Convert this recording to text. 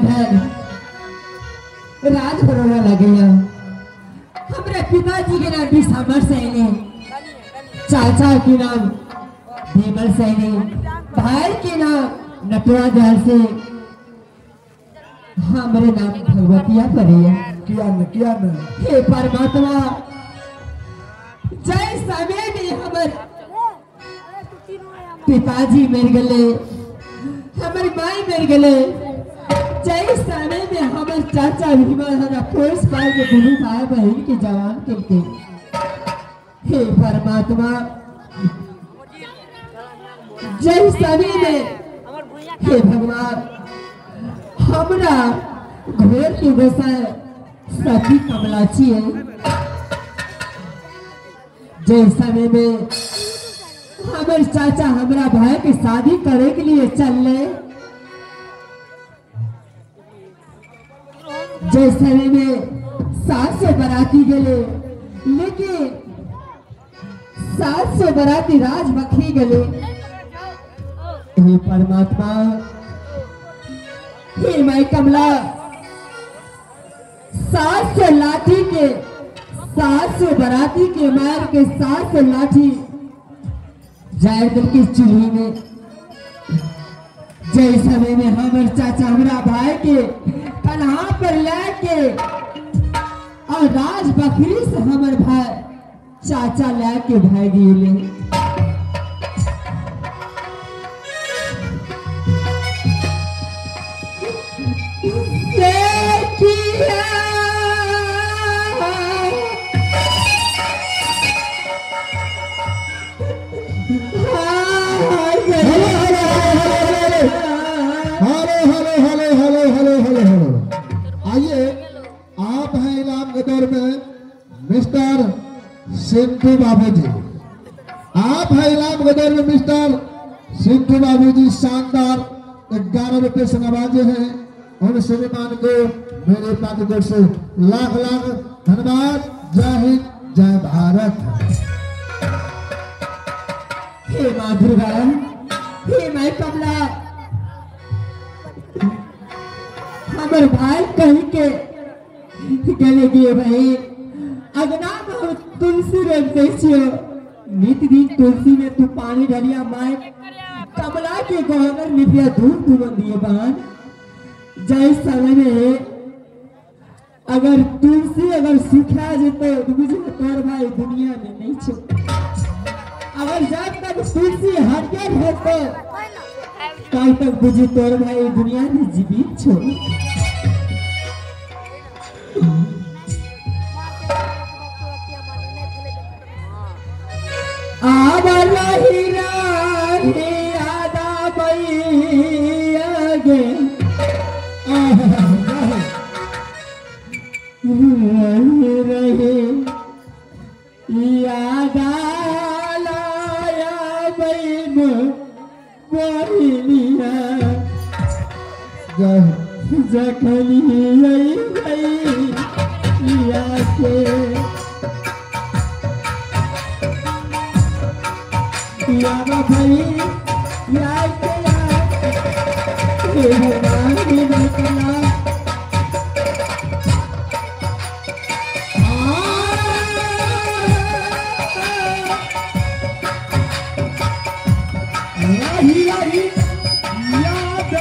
भेल राज बरोड़ा लगैया। हमरा पिताजी के नाम विशामर सैनी, चाचा के नाम भीमल सैनी, भाई के नाम नटवा दयाल से, हमरे नाम भगवतिया पड़िया। किया न किया न। हे परमात्मा, जय समय में हमर पिताजी मर गए, हमर माई मर गए, जय समय में हमर चाचा भीमा हमरा पोस पाल के दुनू भाई बहन के जवान केलके। हे परमात्मा, जय समय में हे भगवान हमरा घोर के गोसाई सती कमलाची है। जय समय में हमर चाचा हमरा भाई के शादी करे के लिए चल रहे, जय समय में 700 बराती गए, लेकिन 700 बराती राज बखरी गए। हे परमात्मा, हे माई कमला, 700 लाठी के 700 बराती के मार के 700 लाठी जाए दिल की चूल्ही में। जय समय में हमर चाचा हमरा भाई के कन्हा पर लेके और राज बकरी से हमर भाई चाचा लेके भाग गेले। आइए, आप हैं इलाम के दौर में मिस्टर सिंधु बाबूजी, आप हैं इलाम के दौर में मिस्टर सिंधु बाबूजी, शानदार 11 रुपये से नवाजे हैं। उन श्रीमान को मेरे पाक से लाख लाख धन्यवाद। जय हिंद, जय भारत। हे माँ दुर्गा, हे माई कमला, हमर भाई कहीं के गले गए भाई अगना में तुलसी रोप दे छियो, नित दिन तुलसी में तू पानी डलिया, माए कमला के गहनर निपिया धूप धुवन दिए बहन। जय समय में अगर तुलसी अगर सुखा जेते तो बुझे तोर भाई दुनिया में नहीं छो। अगर जब तक तुलसी हरियर होते तब तक बुझी तोर भाई दुनिया में जीवित छो। आवा रही राही आदा बई गे, रही याद लाया बई बहिनिया, जखनी भैया के याद भैया के रही रही याद